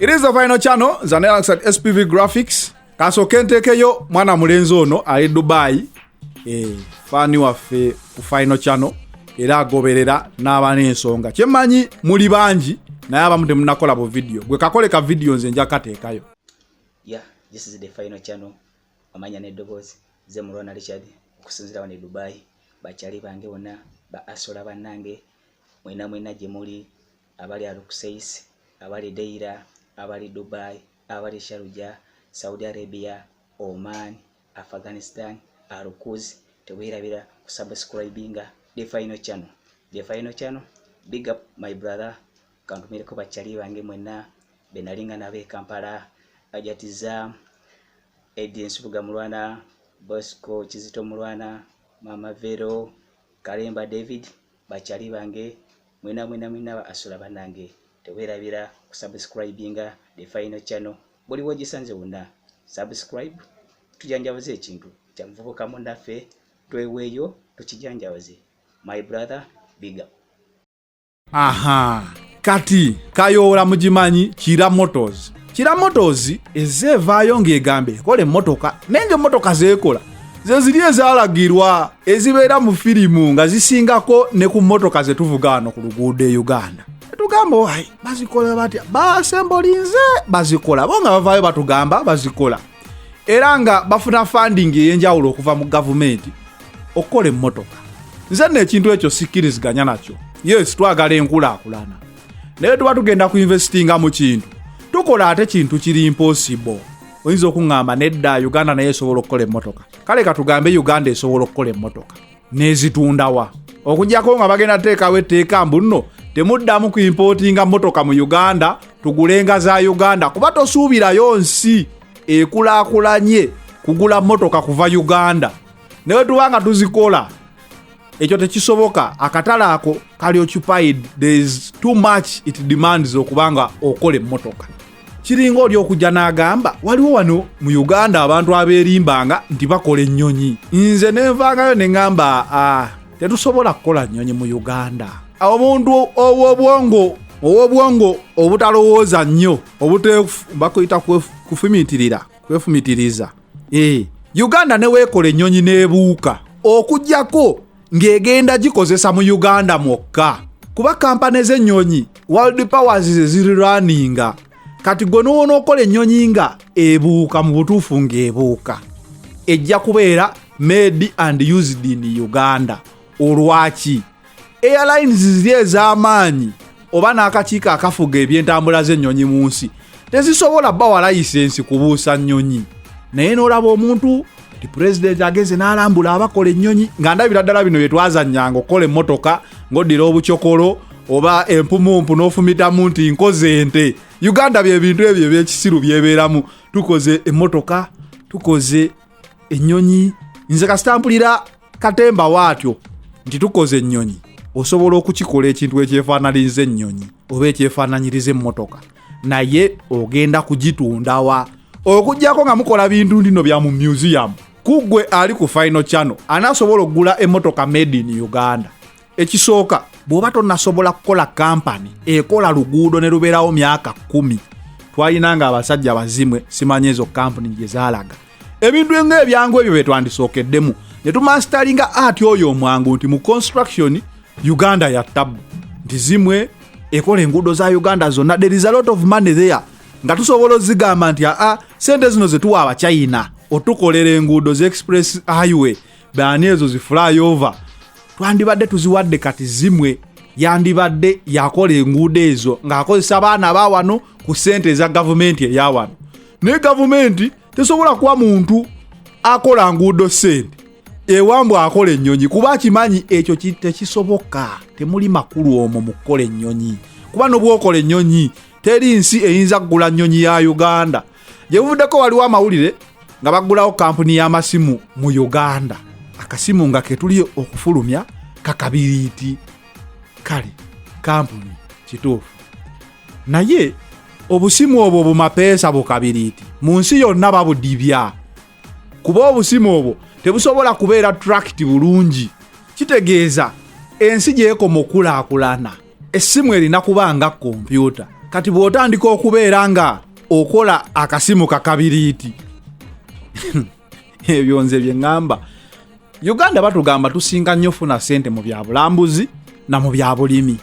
It is the final channel nze alongside SPV Graphics. Kasooke nteekeyo mwana mulenzi ono ali Dubai, fan waffe ku final channel, era agoberera n'aba n'ensonga. Kyemmanyi muli bangi, naye abamu temunakola bu video. Gwe kakole ka video, nze nja kateekayo. Yeah, this is the final channel. Amanya n'eddoboozi ze Mulwana Richard, okusinziira wano e Dubai. Bakyali bange bonna, ba asola bannange mwena mwena gye muli, abali Al Qusais, abali Deira, abali Dubai, abali Sharjah, Saudi Arabia, Oman, Afghanistan, Al Quds, teweerabira kusubscribinga the final channel, the final channel. Big up, my brother. Kantumireko bakyali bange mwenna benalinga nabo e Kampala: Ajatiza Edi Nsubuga Mulwana, Bosco Kizito Mulwana, Mama Vero, Kalemba David. Bakyali bange mwena mwena mwena, ba asula bannange, teweerabira kusubscribinga the final channel. Buli wogisanze wonna, subscribe, tujanjabuze ekintu kya muvubuka munnaffe, tweweeyo tukijanjabuze. My brother, big up. Aha, kati Kayoola mugimanyi, Kira Motors. Kira Motors ezze evaayo ng'egamba ekola emmotoka, naye nga emmotoka zeekola ze ziri ezaalagirwa ezibeera mu firimu, nga zisingako ne ku mmotoka ze tuvuga wano ku luguudo e Uganda. Tugamba, "Wai, bazikola batya? Basembolinze bazikola bo?" Nga bavaayo batugamba bazikola, era nga bafuna funding ey'enjawulo okuva mu gavumenti okukola emmotoka. Nze nno ekintu ekyo sikkiriziganya nakyo. Yes, twagala enkulaakulana, naye tuba tugenda ku investinga mu kintu, tukola ate kintu kiri impossible. Oyinza okuŋŋamba, "Nedda, Uganda naye esobola okukola emmotoka." Kale katugambe Uganda esobola okukola emmotoka, n'ezitundawa? Okugjako nga bagenda teekawo etteeka mbu nno temuddamu ku importinga mmotoka mu Uganda, tugulenga za Uganda, kuba tosuubirayo nsi ekulaakulanye kugula mmotoka kuva Uganda. Naye tuba nga tuzikola, ekyo tekisoboka. Akatale ako kali occupied, there is too much it demands okubanga okola emmotoka. Kiringa oli okujja n'agamba, waliwo wano mu Uganda abantu abeerimbanga nti bakola ennyonyi. Nze nenvangayo ne ŋŋamba, "Ah, tetusobola kukola nnyonyi mu Uganda." Omuntu ow'obwongo obutalowooza nnyo, bakuyita kufumiitirira, kwefumitiriza. Uganda neweekola ennyonyi n'ebuuka, okugjako ng'egenda gikozesa mu Uganda mwokka, kuba kampani z'ennyonyi world powers ze zirirwaninga. Kati gwe noona okola ennyonyi nga ebuuka, mu butuufu ng'ebuuka, ejja kubeera made and used in Uganda. Olwaki airlines ziri ez'amaanyi oba n'akakiiko akafuga ebyentambula z'ennyonyi mu nsi tezisobola bawa layisensi kubuusa nnyonyi? Naye n'olaba omuntu ti pulezidenti agenze n'alambula abakola ennyonyi, nga ndabira ddala bino bye twazannyanga okukola emmotoka, ng'oddira obukyokolo oba empumumpu n'ofumitamu nti nkoze ente. Uganda bye bintu ebyo ebyekisiru byebeeramu: tukoze emmotoka, tukoze ennyonyi. Nze kasita mpulira katemba waatyo nti tukoze ennyonyi, osobola okukikola ekintu ekyefaananyiriza ennyonyi oba ekyefaananyiriza emmotoka, naye ogenda kugitundawa? Okugjako nga mukola bintu ndino bya mu museum. Kuggwe ali ku final channel, anaasobola okugula emmotoka made in Uganda? Ekisooka, bw'oba tonnasobola kukola kampani ekola luguudo ne lubeerawo myaka 10. Twalina nga abasajja bazimwe, simanyi ezo kampuni gye zaalaga. Ebintu ng'ebyangu ebyo bye twandisookeddemu ne tumasteringa ati oyo omwangu nti mu construction Uganda ya tabu, nti zimwe ekola enguudo za Uganda zonna. There is a lot of money there nga tusobola ozigamba nti aa, sente zino zetuwa Abachina otukolera enguudo ze express highway, baani ezo zi flyover, twandibadde tuziwadde. Kati zimwe yandibadde yakola enguudo ezo ng'akozesa baana ba wano ku ssente eza gavumenti eya wano. Naye gavumenti tesobola kuwa muntu akola nguudo ssente ewambwe akola ennyonyi, kuba akimanyi ekyo tekisoboka. Temuli makulu omwo mu kukola ennyonyi, kuba nobwokola ennyonyi, teri nsi eyinza kugula nnyonyi ya Uganda. Gye buvuddeko waliwo amawulire nga baggulawo kampuni y'amasimu mu Uganda, akasimu nga ketuli okufulumya kakabiriiti. Kale kampuni kituufu, naye obusimu obwo bumapeesa bukabiriiti mu nsi yonna babudibya, kuba obusimu obwo tebusobola kubeera tracked bulungi. Kitegeeza ensi gyekoma okulaakulana, essimu erina kuba nga kompyuta. Kati bw'otandika okubeera nga okola akasimu kakabiriiti, ebyo nze bye ŋŋamba. Uganda batugamba tusinga nnyo funa ssente mu bya bulambuzi na mu bya bulimi.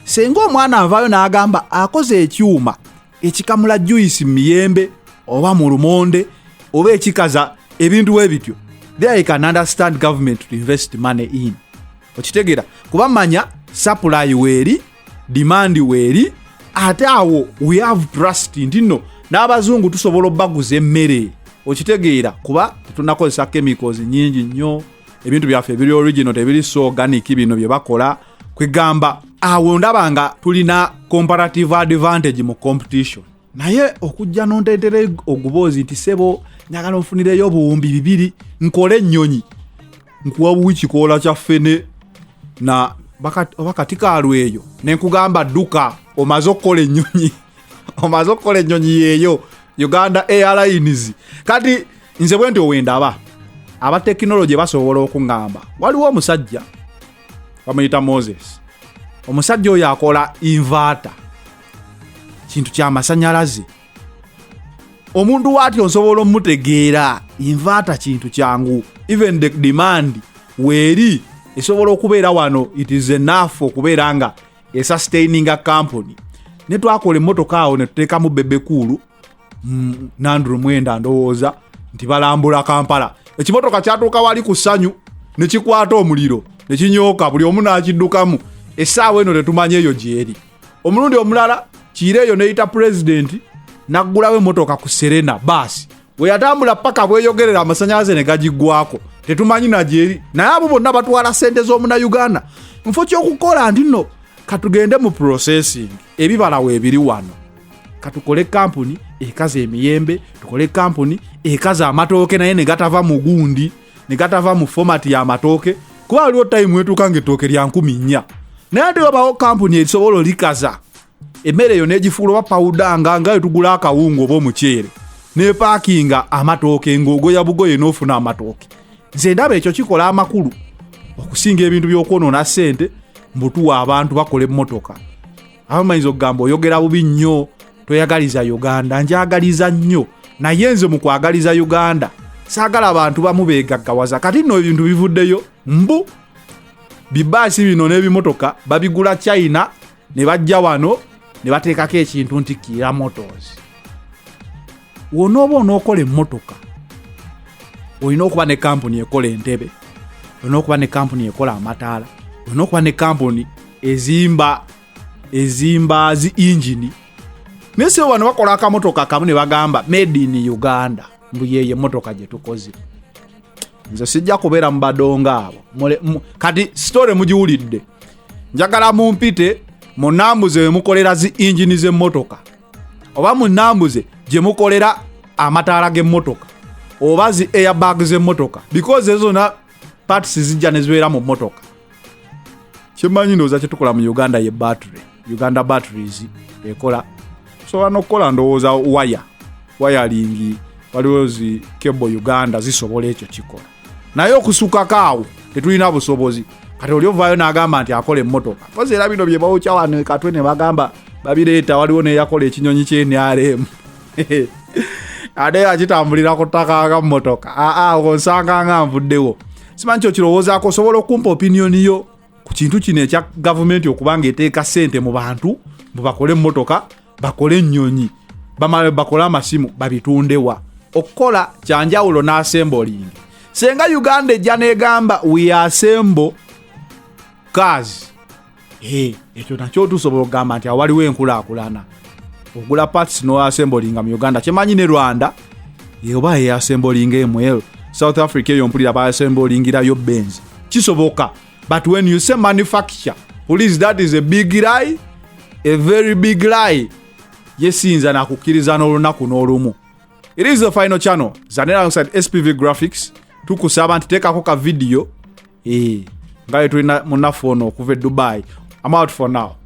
Senga omwana avaayo n'agamba akoze ekyuma ekikamula juice mu miyembe oba mu lumonde oba ekikaza ebintu we bityo, there you can understand government to invest money in. Okitegeera? Kuba manya supply weeri, demand weeri, ate awo we have trust nti nno n'abazungu tusobola obbaguza emmere. Okitegeera? Kuba tetunakozesa chemicals nyingi nnyo, ebintu byaffe ebiri original, tebiri so organic bino bye bakola. Kwegamba awo ndaba nga tulina comparative advantage mu competition. Naye okujja nonteetera oguboozi nti sebo, njagala onfunireyo 2000 nkole ennyonyi, nkuwa buwi kikoola kya ffene na oba kati kalweyo, nenkugamba dduka, omaze okukola ennyonyi, omaze okukola ennyonyi yeeyo Uganda Airlines. Kati nze bwe nti owendaba abatekinologi basobola okuŋŋamba, waliwo omusajja bamuyita Moses. Omusajja oyo akola inverter, kintu kyamasanyalaze. Omuntu waatyo nsobola omutegeera. Inverter kintu kyangu, even the demand weeri esobola okubeera wano, it is enough okubeera nga esustaininga company. Ne twakola emmotoka awo ne tuteekamu Bebe Cool, Nandru Mwenda, ndowooza nti balambula Kampala. Ekimotoka kyatuuka wali ku ssanyu ne kikwata omuliro ne kinyooka, buli omu n'akiddukamu. Essaawa eno tetumanyi eyo gyeri. Omulundi omulala kiira eyo neyita pulezidenti naggulawo emmotoka ku Serena baasi, bwe yatambula paka bweyogerera amasanyalaze ne gagiggwako, tetumanyi nagyeri. Naye abo bonna batwala ssente z'omunauganda nfo kyokukola nti nno katugende mu processing ebibala weebiri wano, katukole kampuni ekaza emiyembe, tukole kampuni ekaza amatooke, naye ne gatava mu gundi, ne gatava mu format y'amatooke, kuba waliwo time etuuka nga ettooke lya 4000. Naye ate wabawo kampuni esobola olikaza emmere eyo n'egifuula oba pawuda nga wetugula akawunga oba omuceere, nepaakinga amatooke ng'ogoya bugoye n'ofuna amatooke. Nze ndaba ekyo kikola amakulu okusinga ebintu by'okwonoona ssente mbutuwa abantu bakola emmotoka. Abamayinza okugamba oyogera bubi nnyo, toyagaliza Uganda. Njagaliza nnyo, naye nze mu kwagaliza Uganda saagala abantu bamu beegaggawaza. Kati nno ebintu bivuddeyo mbu bibaasi bino n'ebimotoka babigula China ne bajja wano ne bateekako ekintu nti Kiira Motors. Wonooba onookola emmotoka, olina okuba ne kampuni ekola entebe, olina okuba ne kampuni ekola amataala, olina okuba ne kampuni ezimba zi ingini. Naye si bano bakola akamotoka kamu ne bagamba made in Uganda, mbu yeyo emmotoka gye tukoze. Nze sijja kubeera mu badongo abo. Kati story mugiwulidde. Njagala mumpite munambuze we mukolera zi ingini z'emmotoka, oba munambuze gye mukolera amataala g'emmotoka, oba zi airbag z'emmotoka, because ezo zonna parts zijja ne zibeera mu mmotoka. Kyemmanyi, ndowooza kyetukola mu Uganda ye battery. Uganda Batteries ekola, tusobola n'okukola ndowooza waya, wiring, waliwo zi cable Uganda zisobola ekyo kikola, naye okusukako awo tetulina busobozi. Kati oli ovaayo n'agamba nti akola emmotoka, kozi era bino bye bawukya wano e Katwe ne bagamba babireeta. Waliwo neyakola ekinyonyi ky'NRM ate akitambulira ku ttaka nga mmotoka. Aa, onsanga nga nvuddewo. Simanyi kyokirowoozaako. Osobola okumpa opinion yo ku kintu kino ekya gavumenti okuba nga eteeka ssente mu bantu mbu bakole emmotoka, bakole ennyonyi, bamale bakole amasimu, babitundewa? Okukola kyanjawulo n'assembling. Senga Uganda ejja n'egamba we assemble cars, ekyo nakyo tusobola okugamba nti awaliwo enkulaakulana. Ogula parts noassemblinga mu Uganda. Kyemanyi ne Rwanda oba eyassemblinga emwero, South Africa eyo mpulira baassemblingirayo Benz. Kisoboka, but when you say manufacture, please, that is a big lie, a very big lie. Yesinza nakukkiriza n'olunaku n'olumu. It is the final channel zanera alongside SPV Graphics. Tukusaba nti teekako ka video nga bwe tulina munnaffe ono okuva e Dubai. I'm out for now.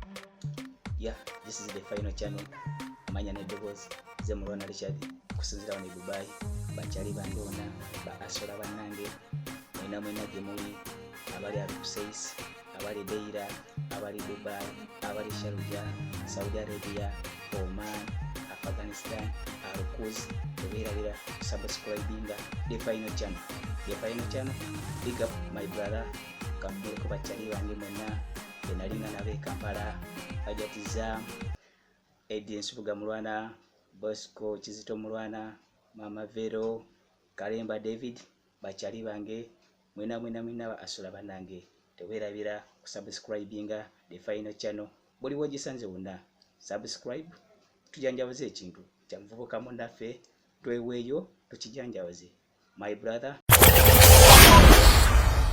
Yeah, this is the final channel, amanya n'eddoboozi ze Mulwana Richard, okusinziira wano e Dubai. Bakyali bange bonna, ba asola bannange, mwena mwena gye muli, abali alukuseis. Abali Deira, abali Dubai, abali Sharjah, Saudi Arabia, Oman, Afghanistan, Alukuz, tebeerabira subscribinga The Final Channel. The Final Channel, big up my brother. Kamuleko bakyali bange mwenna benalinga nabo e Kampala, Hajati Zam, Eddie Nsubuga Mulwana, Bosco Kizito Mulwana, Mama Vero, Kalemba David, bakyali bange mwena mwena mwena ba asula banange, teweerabira kusubscribinga The Final Channel. Buli wogisanze wonna subscribe, tujanjabaze ekintu kya muvubuka munnaffe, tweweeyo tukijanjabaze, my brother.